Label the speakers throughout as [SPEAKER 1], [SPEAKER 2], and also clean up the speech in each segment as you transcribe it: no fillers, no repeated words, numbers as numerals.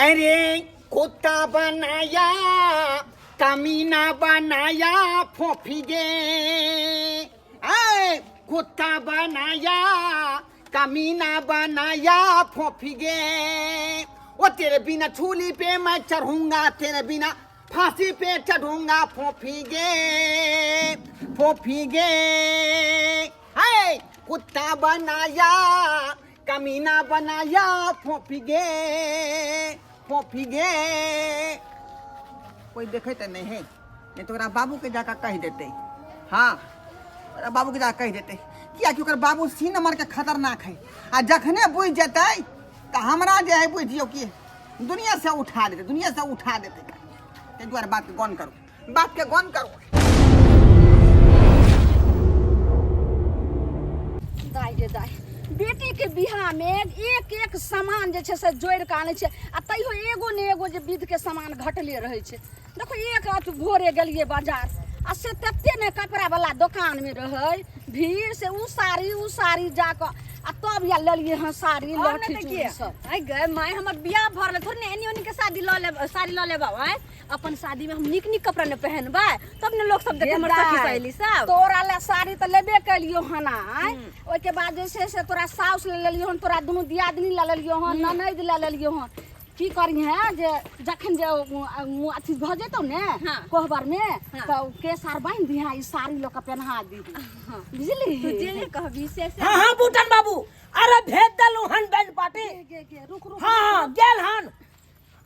[SPEAKER 1] अरे कुत्ता बनाया कमीना बनाया फोफी गे, ऐ कुत्ता बनाया कमीना बनाया फोफी गे, ओ तेरे बिना छूली पे मैं चढ़ूंगा, तेरे बिना फांसी पे चढ़ूंगा फोफी गे, फोफी गे। ऐ कुत्ता बनाया कमीना बनाया फोफी गे, फोफी गे। कोई देखे तऽ नहीं है, नहीं तो ओकरा बाबू के जाकर कहि देते। हाँ, ओकरा बाबू के जाकर कहि देते, कियाकि ओकर बाबू सी नंबर के खतरनाक है आ जखने बुझि जेतै तऽ हमरा जे है बुझियौ कि दुनिया से उठा देतै, दुनिया से उठा देतै। ताहि दुआरे बात के गौन करू, बात के गौन करू।
[SPEAKER 2] दाइ गे दाइ, बेटी के बियाह में एक एक सामान जे छै से जोड़ि कऽ आनै छै आ तैयो एगो ने एगो जे विध के सामान घटले रहै छै। देखो एक अथ भोरे गेलियै बाजार आ से तते ने कपड़ा वाला दोकान में रहै भीड़, से उ साड़ी उ साड़ी जाकऽ आ तब या लेलियै हँ साड़ी
[SPEAKER 3] और
[SPEAKER 2] लहठी
[SPEAKER 3] नहि तऽ
[SPEAKER 2] चूड़ी
[SPEAKER 3] की?
[SPEAKER 2] सब।
[SPEAKER 3] आइ गए माय, हमर बियाह भऽ रहलै, थोड़े ने एनी ओनी के शादी लऽ लेब, साड़ी लऽ लेब। आइ अपन शादी में हम नीक नीक कपड़ा ने पहनबै तब ने लोग सब देखे हमर सखी सहेली सब।
[SPEAKER 2] तोरा ले साड़ी तऽ लेबे केलियो हन आइ, ओहिके बाद जे छै से तोरा साउस ले लेलियो हन, तोरा दुनू दियादनी ले लेलियो हन, ननैद ले लेलियो हन। की करिहे जे जखन जे अथी भऽ जेतौ ने कोहबर में तऽ ओ केस आर बान्हि दिहे, ई साड़ी लऽ कऽ पेन्हा दिहे, बुझली?
[SPEAKER 3] तू जे कहबी से से।
[SPEAKER 4] हाँ हाँ बूटन बाबू, अरे भेज देलू हन बैंड पार्टी।
[SPEAKER 2] गे, गे, गे, रुक रुक।
[SPEAKER 4] हाँ हाँ गेल हन।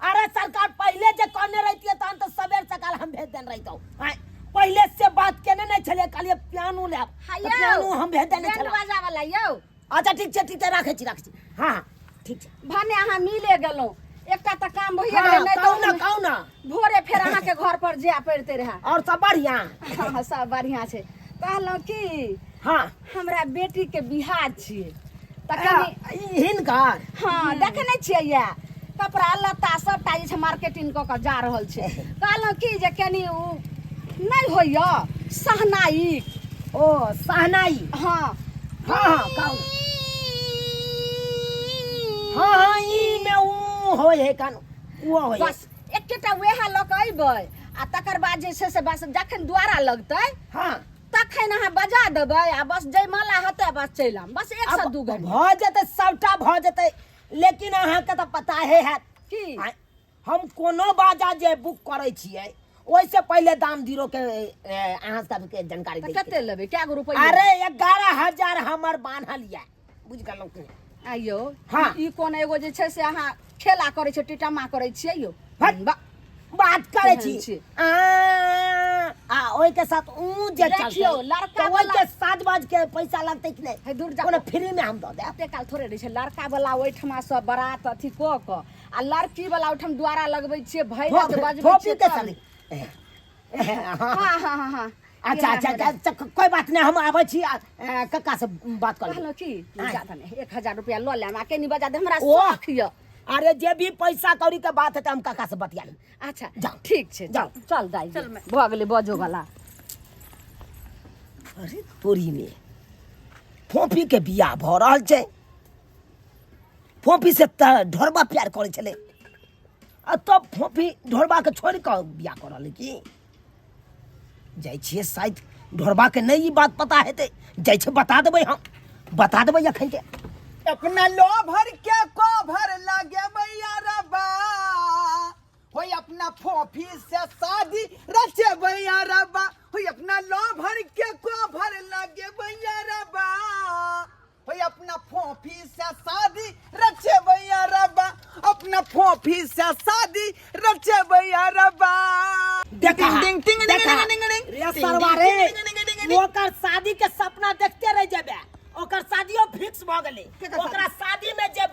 [SPEAKER 4] अरे सरकार पहले जे कहने रहती तहन तो सबेर सकाल हम भेज देने रहितौ। आँय, पहले से बात केने नहीं छलियै, कहलियै पियानो लेब
[SPEAKER 2] हाँ
[SPEAKER 4] तऽ
[SPEAKER 2] यौ,
[SPEAKER 4] पियानो हम भेज देने
[SPEAKER 2] बैंड
[SPEAKER 4] छलहुँ।
[SPEAKER 2] बाजा वाला यौ।
[SPEAKER 4] अच्छा ठीक छै, ठीक छै, राखै छी, राखै छी। हाँ हाँ ठीक छै।
[SPEAKER 2] भने अहाँ मिले गेलहुँ, एकटा तऽ काम भइए
[SPEAKER 4] हाँ,
[SPEAKER 2] गेलै, नहि
[SPEAKER 4] कहू ना,
[SPEAKER 2] तऽ
[SPEAKER 4] कहू ना।
[SPEAKER 2] भोरे फेर अहाँके घर पर जाय पड़िते रहए।
[SPEAKER 4] और सब बढ़िया?
[SPEAKER 2] हाँ, सब बढ़िया छै। कहलहुँ की,
[SPEAKER 4] हाँ,
[SPEAKER 2] हमरा बेटी के बियाह छियै तऽ कनि
[SPEAKER 4] हिनकर।
[SPEAKER 2] हाँ, देखे नहि छियै ये कपड़ा लत्ता सबटा जे छै मार्केटिंग कऽ कऽ जा रहल छै। कहलहुँ की जे कनि उ नहि होइए सहनाई।
[SPEAKER 4] ओ सहनाई?
[SPEAKER 2] हाँ
[SPEAKER 4] हाँ हाँ कहू। हाँ हाँ ई में ऊ होय है कान ऊ होय है।
[SPEAKER 2] बस एकेटा वएह लऽ कऽ अयबै आ तकर बाद जे छै से बस जखन द्वारा लगतै
[SPEAKER 4] हाँ
[SPEAKER 2] तखन अहाँ बजा देबै आ बस जयमाला हेतै, बस चलि आम, बस एक से
[SPEAKER 4] अब
[SPEAKER 2] दू घंटा
[SPEAKER 4] भऽ जेतै, सबटा भऽ जेतै, लेकिन अहाँके तऽ पता हे हैत
[SPEAKER 2] की
[SPEAKER 4] आँय, हम कोनो बाजा जे बुक करै छियै ओहिसँ पहिले दाम जीरो के अहाँ सबके जानकारी
[SPEAKER 2] तऽ
[SPEAKER 4] दै
[SPEAKER 2] कते लेबै, कए गो रुपैआ?
[SPEAKER 4] अरे 11,000 हमर बान्हल यऽ, बुझि गेलहुँ कि?
[SPEAKER 2] आइयो
[SPEAKER 4] हाँ।
[SPEAKER 2] ई कोन एगो जे छै से अहाँ खेला करै छियै, टीटमा करै छियै यौ?
[SPEAKER 4] हट। बात करै
[SPEAKER 2] केहन
[SPEAKER 4] छी
[SPEAKER 2] छी?
[SPEAKER 4] आ आ ओहिके साथ ऊ जे चलतै,
[SPEAKER 2] देखियौ, लड़का
[SPEAKER 4] तऽ ओहिके
[SPEAKER 2] वाला-
[SPEAKER 4] साज बाज के पैसा लगतै कि नहि?
[SPEAKER 2] हे, दूर जा।
[SPEAKER 4] कोनो फ्री में हम दऽ देब?
[SPEAKER 2] एते काल थोड़े रहै छै। लड़का वाला ओहिठमा सँ बारात अथी कऽ कऽ आ लड़की वाला ओहिठाम द्वारा लगबै छियै, भरि राति बजबै
[SPEAKER 4] फोपी
[SPEAKER 2] छियै
[SPEAKER 4] के
[SPEAKER 2] तब।
[SPEAKER 4] चली।
[SPEAKER 2] हाँ हाँ हाँ हाँ
[SPEAKER 4] अच्छा अच्छा अच्छा, अच्छा, कोई बात नहीं, हम आबै छी आ, कक्का से बात कर लेबै।
[SPEAKER 2] कहलहुँ की
[SPEAKER 4] आँय।
[SPEAKER 2] ज्यादा नहि, 1000 रुपया लऽ लेब आ केनी बजा दे हमरा
[SPEAKER 4] ओह।
[SPEAKER 2] शौख यऽ।
[SPEAKER 4] अरे जे भी पैसा कौड़ी के बात हेतै हम कक्का से बतिया लेब।
[SPEAKER 2] अच्छा
[SPEAKER 4] जाओ।
[SPEAKER 2] ठीक छै,
[SPEAKER 4] जाओ।
[SPEAKER 2] चल चल दाइ,
[SPEAKER 3] चल माय।
[SPEAKER 2] भऽ गेलै बजो वाला।
[SPEAKER 4] अरे तोरी में फोफी के बियाह भऽ रहल छै, फोफी से तऽ ढोरबा प्यार करै छलै आ तब फोफी ढोरबा के छोड़ि कऽ बियाह कऽ रहलै। की जाइ छियै, शायद ढोरबा के नहि ई बात पता हेतै, जाइ छै बता देबै, हम बता देबै एखन के।
[SPEAKER 1] अपना लोभर के कोभर लगे भैया रबा, होय अपना फोफी से शादी रचे भैया रबा, होय अपना लोभर के कोभर लगे भैया रबा, होय अपना फोफी से शादी रचे भैया रबा, अपना फोफी से शादी रचे भैया रबा।
[SPEAKER 4] देखा
[SPEAKER 1] टिंग टिंग टिंग
[SPEAKER 4] देखा
[SPEAKER 1] टिंग टिंग टिंग
[SPEAKER 4] रे
[SPEAKER 1] टिंग
[SPEAKER 4] सरवा
[SPEAKER 1] टिंग
[SPEAKER 4] रे,
[SPEAKER 1] टिंग टिंग टिंग टिंग।
[SPEAKER 4] ओकर शादी के सपना देखते रह जेबे, ओकर शादियो फिक्स भ गेलै।
[SPEAKER 1] केकर शादी?
[SPEAKER 4] ओकरा शादी में जे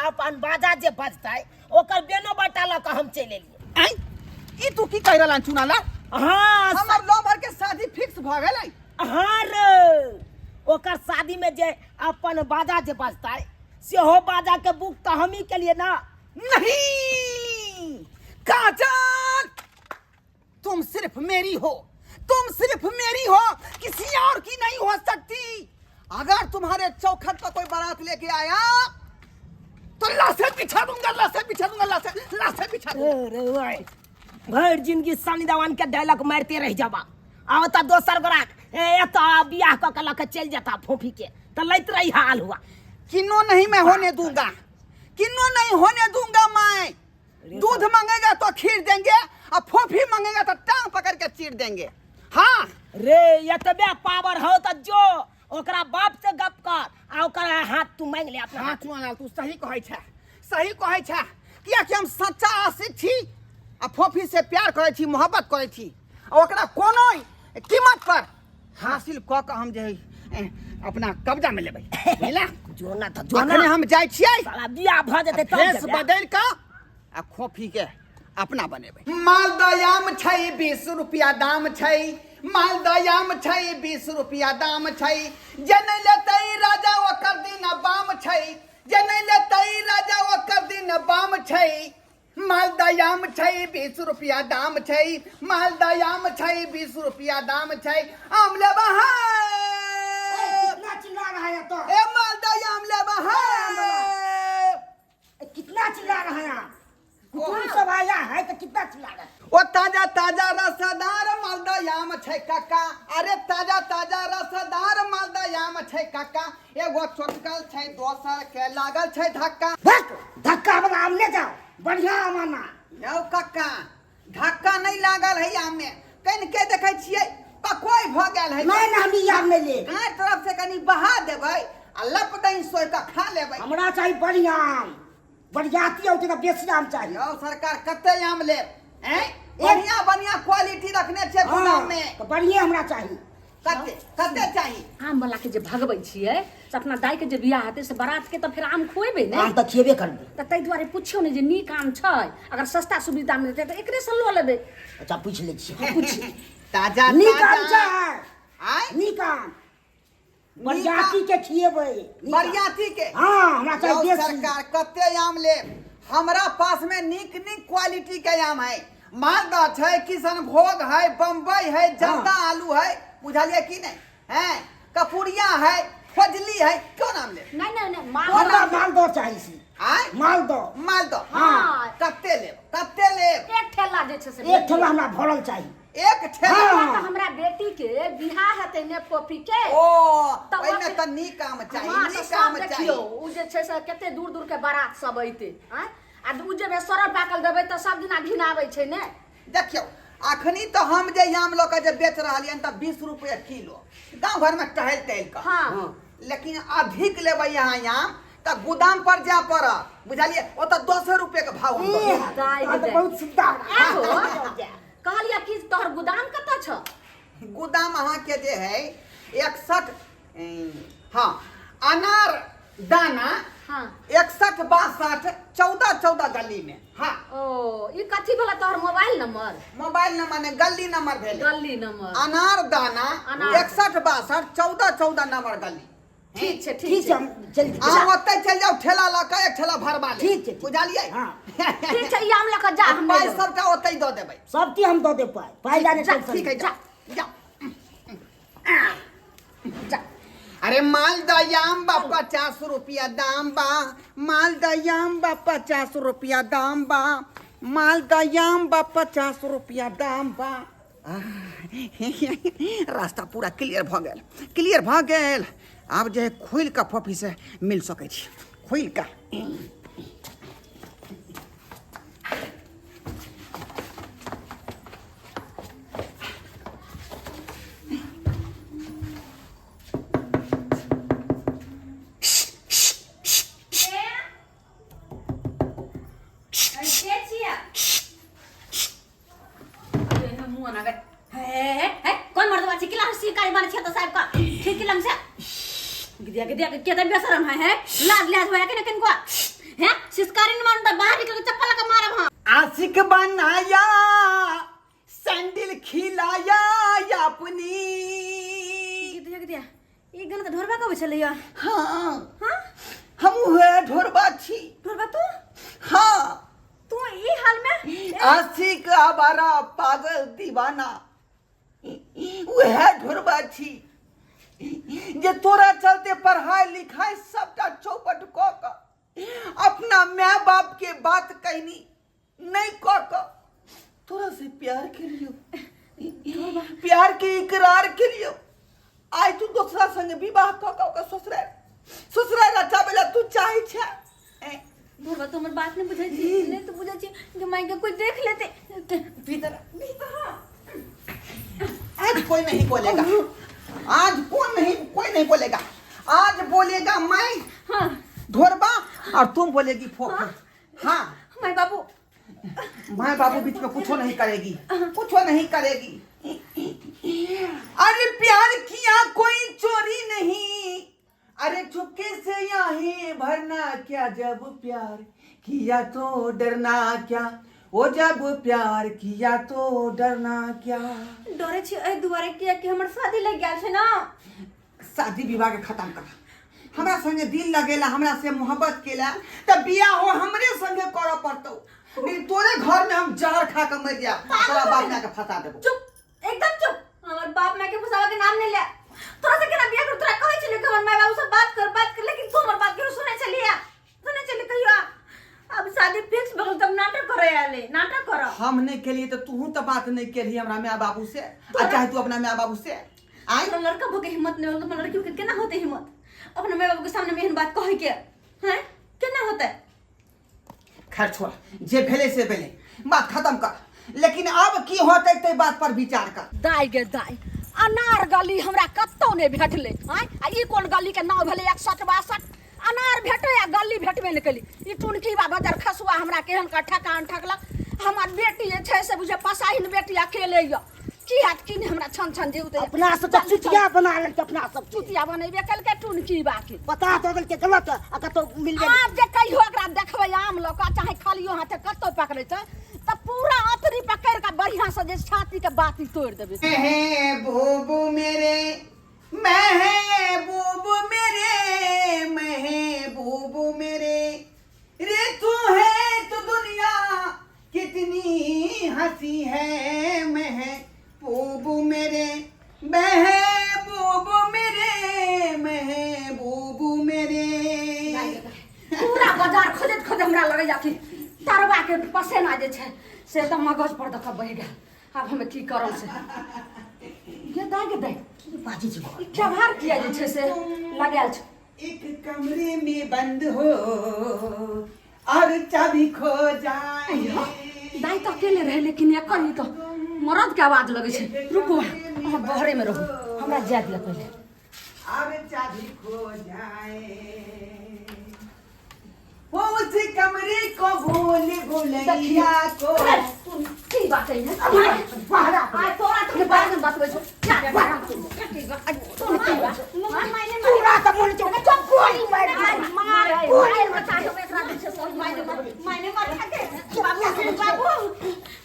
[SPEAKER 4] अपन बाजा जे बजतै ओकर बेनो बटा लऽ कऽ हम चलि एलियै।
[SPEAKER 1] आँय, ई तू की कहि रहल चुनाला?
[SPEAKER 4] हाँ,
[SPEAKER 1] हमर लोभर के शादी फिक्स भ गेलै।
[SPEAKER 4] हाँ रे, ओकर शादी में जे अपन बाजा जे बजतै सेहो बाजा के बुक तऽ हमही केलियै ना।
[SPEAKER 1] नहीं काजल, तुम सिर्फ मेरी हो, तुम सिर्फ मेरी हो, किसी और की नहीं हो सकती। अगर तुम्हारे चौखट पर कोई बारात लेके आया तो लाशे बिछा दूंगा, लाशे बिछा दूंगा, लाशे लाशे बिछा दूंगा।
[SPEAKER 4] अरे ओए, भरि जिंदगी सनी देवान के डायलॉग मारते रह जाबा। आओ त दोसर गोराक ए एतऽ बियाह कऽ के लऽ के चलि जेता फोफी के तऽ लैत रही हाल हुआ।
[SPEAKER 1] किन्नो नहीं मैं होने दूंगा, किन्नो नहीं होने दूंगा मैं। दूध मांगेगा तो खीर देंगे और फोफी मांगेगा तो टांग पकड़ के चीर देंगे। हाँ
[SPEAKER 4] रे एतबे पावर हो त जो ओकरा बाप से गप कर आ ओकरा हाथ तू मांग ले अपना
[SPEAKER 1] हाँ
[SPEAKER 4] हाथ।
[SPEAKER 1] चुनालाल तू सही कहै छै, सही कहै छै, कियाकि हम सच्चा आशिक छी आ फोफी से प्यार करै छी, मोहब्बत करै छी आ ओकरा कोनो कीमत पर हासिल कऽ कऽ हम जे है, अपना कब्जा में लेबै, बुझला?
[SPEAKER 4] जो ना तऽ जो ना।
[SPEAKER 1] अखने हम जाइ छियै।
[SPEAKER 4] साला बियाह भऽ जेतै तब
[SPEAKER 1] फेस
[SPEAKER 4] जेबै।
[SPEAKER 1] बदलि कऽ आ खोफी के अपना बनेबै। मालदह आम छै 20 रुपया दाम छै, मालदह आम छै 20 रुपया दाम छै, जे नहि लेतै राजा ओकर दिन बाम छै, जे नहि लेतै राजा ओकर दिन बाम छै। मालदह आम छै 20 रुपया दाम छै, मालदह आम छै 20 रुपया दाम छै, आम लेबा है।
[SPEAKER 5] कितना चिल्ला रहा है तो?
[SPEAKER 1] ए मालदह आम लेबा है।
[SPEAKER 5] कितना चिल्ला रहा है? कुटुम सब आया है तो कितना चिल्ला रहा है?
[SPEAKER 1] ओ ताजा ताजा रसदार मालदह आम छै काका, अरे ताजा ताजा रसदार मालदह आम छै काका, एगो चोटकल छै दोसर के लागल छै धक्का।
[SPEAKER 5] धक धक्का वाला आम ले जाओ, बढ़िया आम आना।
[SPEAKER 1] यौ काका धक्का नहीं लागल है आम में, कनिके देखै छियै पकोई भऽ गेल है।
[SPEAKER 5] नहीं नहीं हम ई आम नहीं ले।
[SPEAKER 1] गाय तरफ से कनी बहा देबै आ लप दही सोहि कऽ खा लेबै।
[SPEAKER 5] हमरा चाही बढ़िया आम, बरियाती औते तऽ बेसी आम चाही।
[SPEAKER 1] यौ सरकार कते आम लेब? हैं बढ़िया बढ़िया क्वालिटी रखने छियै गोदाम में।
[SPEAKER 5] तऽ बढ़िए हमरा चाही।
[SPEAKER 1] कते कते चाही?
[SPEAKER 2] आम वाला के जे भगबै छियै से अपना दाई के जे बियाह हेतै से बारात के तऽ फेर आम खुएबै ने।
[SPEAKER 5] आम तऽ खिएबे करबै।
[SPEAKER 2] तऽ ताहि दुआरे पुछियौ ने जे नीक आम छै, अगर सस्ता सुविधा मिलतै तऽ एकरे से लऽ लेबै।
[SPEAKER 5] अच्छा पूछि लै छियै।
[SPEAKER 2] पूछ।
[SPEAKER 1] ताजा
[SPEAKER 5] नीक आम
[SPEAKER 1] ताजा।
[SPEAKER 5] छै।
[SPEAKER 1] आँय?
[SPEAKER 5] नीक आम। बरियाती के खिएबै।
[SPEAKER 1] बरियाती के?
[SPEAKER 5] हाँ, हमरा चाही
[SPEAKER 1] यौ
[SPEAKER 5] बेसी।
[SPEAKER 1] सरकार कते आम लेब? हमरा पास में नीक नीक क्वालिटी के आम है। मालदह छै, किशनभोग है, बम्बई है, जर्दा आलू है, बुझलिए की नहीं? हैं कपूरिया है, फजली है, कौन आम लेब?
[SPEAKER 2] नहीं नहीं नहीं, मालदह।
[SPEAKER 5] हमरा मालदह चाही सी।
[SPEAKER 1] आँय?
[SPEAKER 5] मालदह।
[SPEAKER 1] मालदह।
[SPEAKER 2] हाँ।
[SPEAKER 1] कते लेब? कते लेब?
[SPEAKER 2] एक ठेला जे छै से
[SPEAKER 5] एक ठेला हमरा भरल चाही।
[SPEAKER 1] एक ठेला?
[SPEAKER 5] हाँ।
[SPEAKER 2] तऽ हमरा बेटी के बियाह हेतै ने फोफी के।
[SPEAKER 1] ओ,
[SPEAKER 2] तऽ
[SPEAKER 1] ओहिमे
[SPEAKER 2] ओते-
[SPEAKER 1] तऽ नीक आम चाही,
[SPEAKER 2] हाँ, तऽ
[SPEAKER 1] नीक
[SPEAKER 2] सब
[SPEAKER 1] आम चाही।
[SPEAKER 2] देखियौ, उ जे छै से कते दूर दूर के बारात सब अइतै, आँय? आ उ जे सड़ल पाकल देबै तऽ सब दिना घिनाबै छै ने।
[SPEAKER 1] देखियौ अखनी तऽ हम जे आम लऽ कऽ जे बेच रहलियनि तऽ 20 रुपए किलो गाँव घरमे टहलि टहलि कऽ।
[SPEAKER 2] हाँ।
[SPEAKER 1] लेकिन अधिक लेबै अहाँ आम तऽ गोदाम पर जाय पड़त, बुझलियै? ओतऽ 10 रुपए के भाव हम दऽ देबै।
[SPEAKER 2] दाइ
[SPEAKER 5] तहन तऽ
[SPEAKER 2] गे
[SPEAKER 5] बहुत सुविधा।
[SPEAKER 2] आगो कहलियै कि तोहर गोदाम कतऽ छौ?
[SPEAKER 1] गोदाम अहाँके जे है 61, हाँ अनार दाना।
[SPEAKER 2] हाँ।
[SPEAKER 1] 61 62 14 14 गली में। हाँ।
[SPEAKER 2] ओ ई कथी भेलै तोहर मोबाइल नंबर?
[SPEAKER 1] मोबाइल नंबर ने गली नंबर भेलै।
[SPEAKER 2] गली नंबर।
[SPEAKER 1] अनार दाना
[SPEAKER 2] अनार।
[SPEAKER 1] 61 62 14 14 नंबर गली।
[SPEAKER 2] ठीक छै, ठीक
[SPEAKER 5] ठीक छै,
[SPEAKER 2] छै।
[SPEAKER 5] हम चलि
[SPEAKER 1] अहाँ ओतै चलि जाउ, ठेला लऽ कऽ एक ठेला भरबा लेब।
[SPEAKER 5] ठीक छै, ठीक।
[SPEAKER 1] बुझलियै?
[SPEAKER 5] हाँ।
[SPEAKER 2] ठीक छै, ई आम लऽ कऽ जा, हम
[SPEAKER 1] पाइ
[SPEAKER 2] नहि लेबै।
[SPEAKER 1] सबटा ओतै दऽ देबै।
[SPEAKER 5] सब चीज हम दऽ देब पाइ, पाइ लए नहि
[SPEAKER 2] जा,
[SPEAKER 5] टेंशन।
[SPEAKER 1] ठीक है, जा जा
[SPEAKER 2] जा।
[SPEAKER 1] अरे मालदह आम बा 50 रुपया दाम बा, मालदह आम बा 50 रुपया दाम बा, मालदह आम बा 50 रुपया दाम बा। रास्ता पूरा क्लियर भऽ गेल, क्लियर भऽ गेल। आब जे खोलि कऽ फॉफी से मिल सकै छी, खोलि कऽ।
[SPEAKER 3] कोन मर्दवा छी किला शिकारी बने छै तो साहब का ठीक किलम से गिदिया गिदिया के केते बेशरम है, है लाज लिहाज होया के न किनको है शिकारी न मारू त बाहर निकल के चप्पल लगा मारब। हां
[SPEAKER 1] आशिक बनाया सैंडल खिलाया अपनी।
[SPEAKER 3] गिदिया गिदिया ई गाना त ढोरबा कब छलैया?
[SPEAKER 1] हाँ।
[SPEAKER 3] हाँ?
[SPEAKER 1] हम उहे ढोरबा छी।
[SPEAKER 3] ढोरबा तू?
[SPEAKER 1] हाँ।
[SPEAKER 3] तू ई हाल में?
[SPEAKER 1] आशिक आवारा पागल दीवाना उहे ढोरबा छी जे तोरा चलते पढ़ाई लिखाई सबटा चौपट कऽ कऽ अपना my बाप के बात कहनी नहीं कह कऽ तोरा से प्यार केलियो, प्यार के इकरार केलियो। आइ तू दोसरा संगे विवाह कऽ कऽ ओकर ससुरारि ससुरारि रचाबै लए तू चाहै छै?
[SPEAKER 3] भोरवा, तो हमर बात नहीं बुझै छी, नहीं तो बुझै छी कि माय के कोई देख लेते। भीतर भीतर आ।
[SPEAKER 1] आज कोई नहीं बोलेगा, आज कौन नहीं, कोई नहीं बोलेगा। आज बोलेगा मैं।
[SPEAKER 3] हाँ।
[SPEAKER 1] ढोरबा और तुम बोलेगी फोफो। हाँ।
[SPEAKER 3] माय बाबू।
[SPEAKER 1] माय बाबू बीच में कुछो नहीं करेगी, कुछो नहीं करेगी। अरे प्यार किया कोई चोरी नहीं, अरे चुपके से यहाँ भरना क्या, जब प्यार किया तो डरना क्या, ओ जब प्यार किया तो डरना क्या।
[SPEAKER 3] डरे छी एहि दुआरे किया कि हमर शादी लग गेल छै ना।
[SPEAKER 1] शादी विवाह के खत्म कर। हमरा संगे दिल लगेला, हमरा से मोहब्बत केला त बियाह हो हमरे संगे करऽ पड़तौ, नहीं तोरे घर में हम जहर खा के मर जाब, तोरा बाप माय के फंसा देबो।
[SPEAKER 3] चुप, एकदम चुप। हमर बाप माय के फंसावे के नाम नहीं ले। तोरा से केना बियाह कर? तोरा कहै छलियो कि हमर माय बाबू से बात कर, बात कर, लेकिन तू हमर बात केहू सुनै छलिया? सुनै छली कहियो? अब शादी फिक्स भऽ गेल तब नाटक करे आले, नाटक कर।
[SPEAKER 1] हम नहीं केलिए तो तू तो बात नहीं केली हमरा माय बाबू से, आ चाहे तू अपना माय बाबू से
[SPEAKER 3] आई। तोरा लड़का भऽ के हिम्मत नहीं होल तो लड़की के केना होते हिम्मत अपना माय बाबू के सामने में एहन बात कहै के? हैं, केना होते?
[SPEAKER 1] खैर छोड़, जे भेले से भेले, बात खत्म कर, लेकिन अब की होते ते बात पर विचार कर।
[SPEAKER 2] दाइ गे दाइ, अनार गली हमरा कतौ नहि भेटलै। आँय, आ ई कोन गली के नाम भेलै? 61 62 अनार भेटै आ गली भेटबे नहि केली। ई टुनकी बा बजर खसुआ हमरा केहन का ठकान ठकलक। हमर बेटी जे छै से बुझे पसाहिन बेटी अकेले यऽ, की हैत की नहि, हमरा छन छन जीव दैया।
[SPEAKER 5] अपना सब तऽ चुतिया बना लेलकै, अपना सब
[SPEAKER 2] चुतिया बनेबे केलकै टुनकी बा के।
[SPEAKER 5] बता दऽ देलकै गलत आ कतौ मिलबे नहि।
[SPEAKER 2] आब जे कहियो एकरा देखबै आम लऽ कऽ चाहे खालियो हाथे कतौ पकड़ै छै तऽ पूरा अतरी पकड़ि कऽ बढ़िआँ से जे छाती के बाती तोड़ि देबै।
[SPEAKER 1] महबूब मेरे, महबूब मेरे, महबूब मेरे रे, तू है तो दुनिया कितनी हंसी है। महबूब मेरे, महबूब मेरे, महबूब मेरे।
[SPEAKER 2] पूरा बाजार खोजैत खोजैत हमरा लगैया कि तरवा के पसेना जे छै से एकदम मगज पर दऽ कऽ बहि गेल। आब हम की करब से गे दाइ, गे दाइ।
[SPEAKER 5] की बाजै छै घर?
[SPEAKER 2] ई केभार किया जे छै से लगायल छै?
[SPEAKER 1] एक कमरे में बंद हो और चाबी खो जाए।
[SPEAKER 2] दाइ तऽ अकेले रहे, लेकिन एकर ई तऽ मरद के आवाज लगै छै। रुकू, अहाँ बहरे में रहू, हमरा जाय दिअ पहिले।
[SPEAKER 1] और चाबी खो जाए, वो उस कमरे को भूल भुलैया को।
[SPEAKER 2] तू की बात है?
[SPEAKER 5] बहरा।
[SPEAKER 2] आइ तोरा तऽ बात में बतबै छौ। तू की बात?
[SPEAKER 5] तोरा तऽ मोन छौ गोली मारि
[SPEAKER 2] आइ मार,
[SPEAKER 5] गोली
[SPEAKER 2] मार बता दो एकरा जे छै से मार।
[SPEAKER 3] मायने मार के बाबू, बाबू,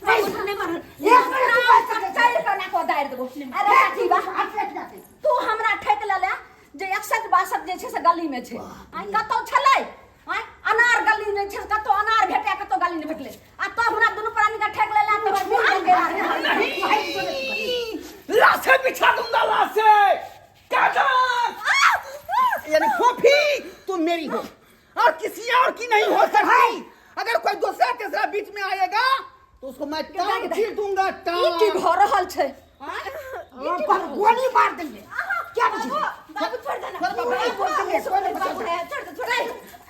[SPEAKER 3] बाबू नहीं मार।
[SPEAKER 5] एक मिनट तू बात कर।
[SPEAKER 2] चल कऽ ना को दारि देबो। अरे अथी बा,
[SPEAKER 5] हाथ लग जाते।
[SPEAKER 2] तू हमरा ठकि लेले जे 61 62 जे छै से गली में छै। आइ कतौ छलै? आइ अनार गली में छै, कतौ अनार भेटै, कतौ गली नहि भेटलै, आ तो हमरा दुनू प्राणी के ठकि लेले तऽ हमर बियाह केला।
[SPEAKER 1] नहीं, लाशें बिछा दूंगा, लाशें। काजल यानी फोफी, तुम मेरी हो और किसी और की नहीं हो सकती। अगर कोई दूसरा तीसरा बीच में आएगा तो उसको मैं टांग चीर दूंगा।
[SPEAKER 2] ई की
[SPEAKER 1] टांग।
[SPEAKER 2] भऽ रहल छै?
[SPEAKER 5] गोली मार देंगे क्या बुझी?
[SPEAKER 3] बाबू, छोड़ देना।
[SPEAKER 1] छोड़ बाबू।
[SPEAKER 3] बाबू है, छोड़ दे, बाबू है, छोड़ दे, छोड़ दे।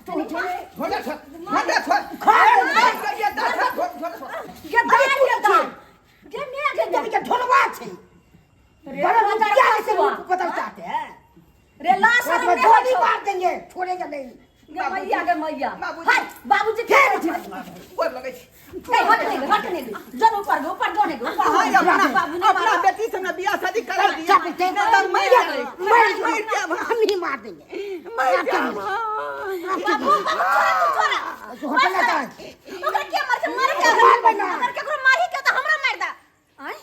[SPEAKER 1] छोड़ छोड़ छोड़ दे, छोड़ छोड़ ये दा, छोड़ छोड़ छोड़।
[SPEAKER 2] गे दाइ, गे दाइ, गे मेघ, गे
[SPEAKER 5] तुम के ढोलवा छै
[SPEAKER 2] रे
[SPEAKER 5] बड़ा
[SPEAKER 2] बजर
[SPEAKER 5] रुपया से
[SPEAKER 2] खसुआ।
[SPEAKER 5] रूप बदल जाते हैं।
[SPEAKER 2] रे लाश
[SPEAKER 5] रात में गोली मार देंगे, छोड़ेंगे नहीं।
[SPEAKER 2] गे मैया, गे मैया।
[SPEAKER 1] बाबूजी।
[SPEAKER 2] हाय बाबूजी, के
[SPEAKER 1] गोर लगै छी।
[SPEAKER 2] नहीं, हट नहीं, हट नहीं, जन ऊपर गो, ऊपर जो नहीं, ऊपर
[SPEAKER 1] हाँ,
[SPEAKER 2] जो।
[SPEAKER 1] अपना अपना बेटी से ना बियाह शादी करा दिया, नहीं तो मर जाए,
[SPEAKER 5] मर
[SPEAKER 1] मर जाए,
[SPEAKER 5] हम ही मार देंगे।
[SPEAKER 1] मर जाए।
[SPEAKER 3] बाबू, बाबू, छोड़ा, तू छोड़ा।
[SPEAKER 5] होटल में जाए।
[SPEAKER 3] ओकरा के मार से मार के
[SPEAKER 5] मार बना।
[SPEAKER 3] अगर केकरो मारी के तो हमरा मार दा।
[SPEAKER 2] आँय?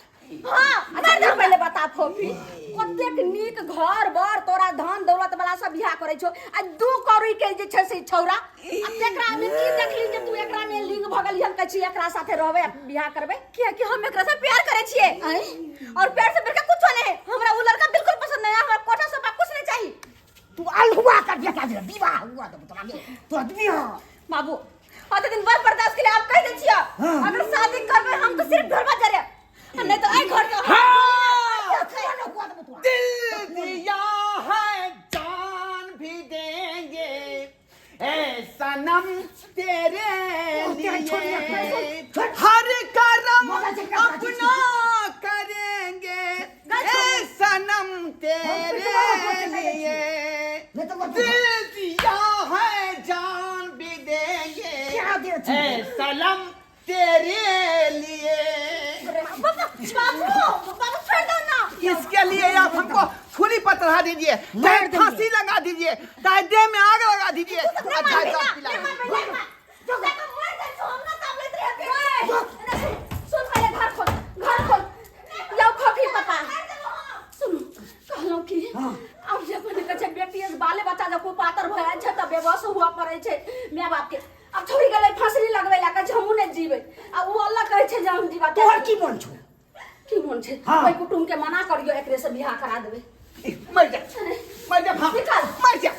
[SPEAKER 3] हां।
[SPEAKER 2] अच्छा, तू पहिले बता फोफी, कतेक नीक घर बर तोरा धन दौलत वाला सब बियाह करै छौ, आ 2 कौड़ी के जे छै से छौरा, आ तेकरा में की देखली जे तू एकरा में लिंग भऽ गेली हन? कहै छी एकरा साथे रहबै आ बियाह करबै।
[SPEAKER 3] किया कि हम एकरा से प्यार करे छियै।
[SPEAKER 2] आँय?
[SPEAKER 3] और प्यार से बढ़के कुछो नहीं। हमरा वो लड़का बिल्कुल पसंद नहीं है, हमरा कोठा सोफा कुछ नहीं चाहिए।
[SPEAKER 5] तू अलहुआ का बेटा जे विवाह हुआ तो तोरा के तोरा विवाह
[SPEAKER 3] बाबू अते दिन बड़ बर्दाश्त के लिए आप कह दे छिया
[SPEAKER 5] हाँ।
[SPEAKER 3] अगर शादी करबे हम तो सिर्फ घरवा जा रे नहीं तो आई घर के
[SPEAKER 1] हाँ!
[SPEAKER 5] हुआ तो तोरा
[SPEAKER 1] दिल दिया है जान भी देंगे ए सनम तेरे लिए हर करम अपना करेंगे ए सनम तेरे लिए दिल दिया है जान भी देंगे
[SPEAKER 5] क्या दे छी?
[SPEAKER 1] ए सनम तेरे लिए।
[SPEAKER 3] बाबू बाबू छोड़ दो ना।
[SPEAKER 1] इसके लिए आप हमको छुरी पर चढ़ा दीजिए, चाहे
[SPEAKER 5] देंगे।
[SPEAKER 1] फांसी लगा दीजिए, चाहे देह में आग लगा दीजिए,
[SPEAKER 3] नहीं
[SPEAKER 1] और
[SPEAKER 3] मार
[SPEAKER 1] चाहे
[SPEAKER 3] ना,
[SPEAKER 1] दांत पिला
[SPEAKER 3] नहीं मार,
[SPEAKER 1] दीजिए।
[SPEAKER 3] नहीं मार। जो देखो मर जाए तो हम ना ताप लेते रहे फिर। सुन, सुन पहले घर खोल, घर खोल। लाओ खोखी पापा। सुनो, कहलहुँ कि आब जे अपन कहै छै बेटी से बाले बच्चा जब पातर भऽ जाइ छै तऽ बेबस हुआ पड़ै छै माय बाप के। आब छोड़ी गेलै फांसरी लगबै लए, कहै छै हमहूँ नहि जीबै। आ ओ अलग कहै छै जे हम जीवा।
[SPEAKER 5] तोहर की मन छौ?
[SPEAKER 2] की मन छै?
[SPEAKER 5] हाँ।
[SPEAKER 2] ओहि कुटुम्ब के मना करियो, एकरे से बियाह करा देबै।
[SPEAKER 1] मर जा, मर जा, भाग।
[SPEAKER 2] निकाल।
[SPEAKER 1] मर जा।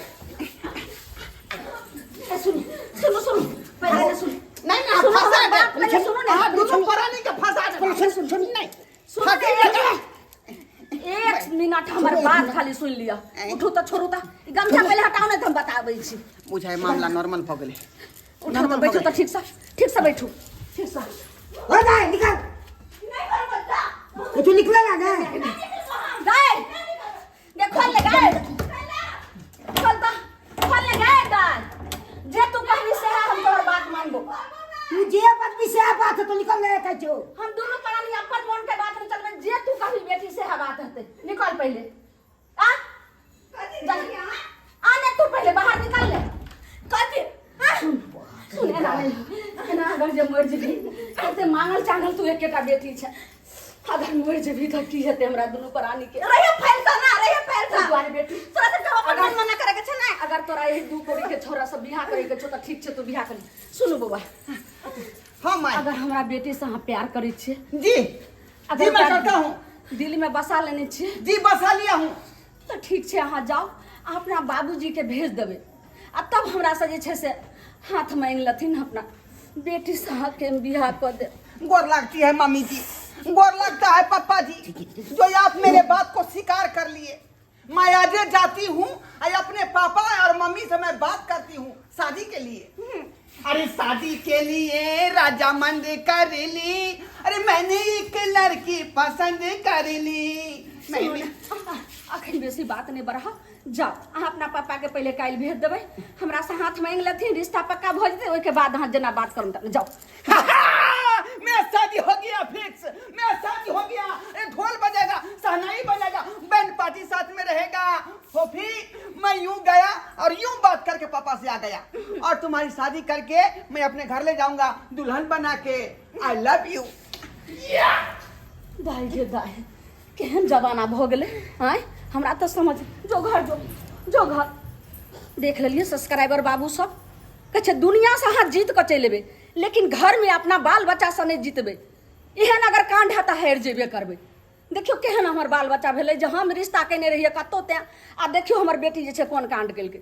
[SPEAKER 2] ए, सुन, सुनो सुनो, पहले ने सुन।
[SPEAKER 1] नहीं नहीं,
[SPEAKER 2] सुनो,
[SPEAKER 1] फंसा
[SPEAKER 2] हमर
[SPEAKER 1] दे।
[SPEAKER 2] बात पहले सुनो ने।
[SPEAKER 1] हाँ, दोनों प्राणी के फंसा दे।
[SPEAKER 5] सुन सुन सुन
[SPEAKER 1] नहीं,
[SPEAKER 2] सुनो
[SPEAKER 1] फांसी
[SPEAKER 2] ने।
[SPEAKER 1] लगा।
[SPEAKER 2] एक मिनट हमर बात खाली सुन लिअ। उठू तऽ छोड़ू तऽ ई गमछा पहिले हटाउ ने तऽ हम बताबै छी।
[SPEAKER 1] बुझाय मामला नॉर्मल भऽ गेलै।
[SPEAKER 2] उठू तऽ बैठू तऽ ठीक से, ठीक से बैठू, ठीक से।
[SPEAKER 5] हो जाए निकल, ये तू निकलेगा ना?
[SPEAKER 2] गाय देख, खोल ले गाय, खोल तऽ, खोल ले गाय। गाय जे तू कहबी से हम तोहर बात मानबो।
[SPEAKER 5] तू जे बदमी से बात है तो निकल ले कहै छौ।
[SPEAKER 2] हम दुनू प्राणी अपन मन के बात नहीं चलबे, जे तू कहबी बेटी से बात हेतै। निकल पहिले, आ जा। आ ने तू पहिले बाहर निकल ले।
[SPEAKER 3] कथी?
[SPEAKER 2] सुन सुन, एना नहीं, एना अगर जे मरि जेबही, कते मांगल चांगल तू एक एकटा बेटी छै, अगर मरि जेबही तऽ की हेतै हमरा दुनू प्राणी के?
[SPEAKER 3] रहियो फैलता ना, रहियो फैलता।
[SPEAKER 2] ताहि दुआरे बेटी,
[SPEAKER 3] तोरा सबके हम अपन मन मना करे के छै ना।
[SPEAKER 2] अगर तोरा एहि दू कोड़ी के छोरा सब बियाह करे के छौ तऽ ठीक छै, तू बियाह कर। सुनू बौआ।
[SPEAKER 1] हाँ माई।
[SPEAKER 2] अगर हमरा बेटी से अहाँ प्यार करै छियै,
[SPEAKER 1] जी।
[SPEAKER 2] अगर
[SPEAKER 1] जी, मैं
[SPEAKER 2] प्यार
[SPEAKER 1] करता हूँ।
[SPEAKER 2] दिल में बसा लेने छियै?
[SPEAKER 1] जी, बसा लिया हूँ।
[SPEAKER 2] तऽ ठीक छै, अहाँ जाउ, अहाँ अपना बाबूजी के भेज देबै आ तब हमरा से जे छै से हाथ मांगि लेथिन, अपना बेटी से अहाँके हम बियाह कऽ देब।
[SPEAKER 1] गोर लगती है मम्मी जी, गोर लगता है पापा जी, जो आप मेरे बात को स्वीकार कर लिए। मैं आज जाती हूँ और अपने पापा और मम्मी से मैं बात करती हूँ शादी के लिए। अरे शादी के लिए राजामंद कर ली, अरे मैंने एक लड़की पसंद कर ली। मैंने
[SPEAKER 2] अखन बेसी बात नहीं बढ़ाओ, जाओ अहाँ अपना पापा के पहिले काल्हि भेज देबै, हमरा से हाथ मांगि लेथिन, रिश्ता पक्का भऽ जेतै, ओहिके बाद अहाँ जेना बात करू तेना जाओ।
[SPEAKER 1] मेरा शादी हो गया फिक्स, मेरा शादी हो गया। अरे ढोल बजेगा, शहनाई बजेगा, बैंड पार्टी साथ में रहेगा। फोफी, मैं यूं गया और यूं बात करके पापा से आ गया और तुम्हारी शादी करके मैं अपने घर ले जाऊंगा दुल्हन बना के। I love you.
[SPEAKER 2] दाई गे दाई, केहन जमाना भऽ गेलै आँय, हमरा तऽ समझ। जो घर जो, जो घर। देख लेलियै सब्सक्राइबर बाबू सब, कहै छै दुनियासँ अहाँ जीत कऽ चलि एबै, लेकिन घरमे अपना बाल बच्चासँ नहि जीतबै। एहन अगर काण्ड हैत तऽ हारि जेबे करबै। देखियौ केहन हमर बाल बच्चा भेलै जे हम रिश्ता केने रहियै कतहु तैँ, आ देखियौ हमर बेटी जे छै कोन काण्ड केलकै।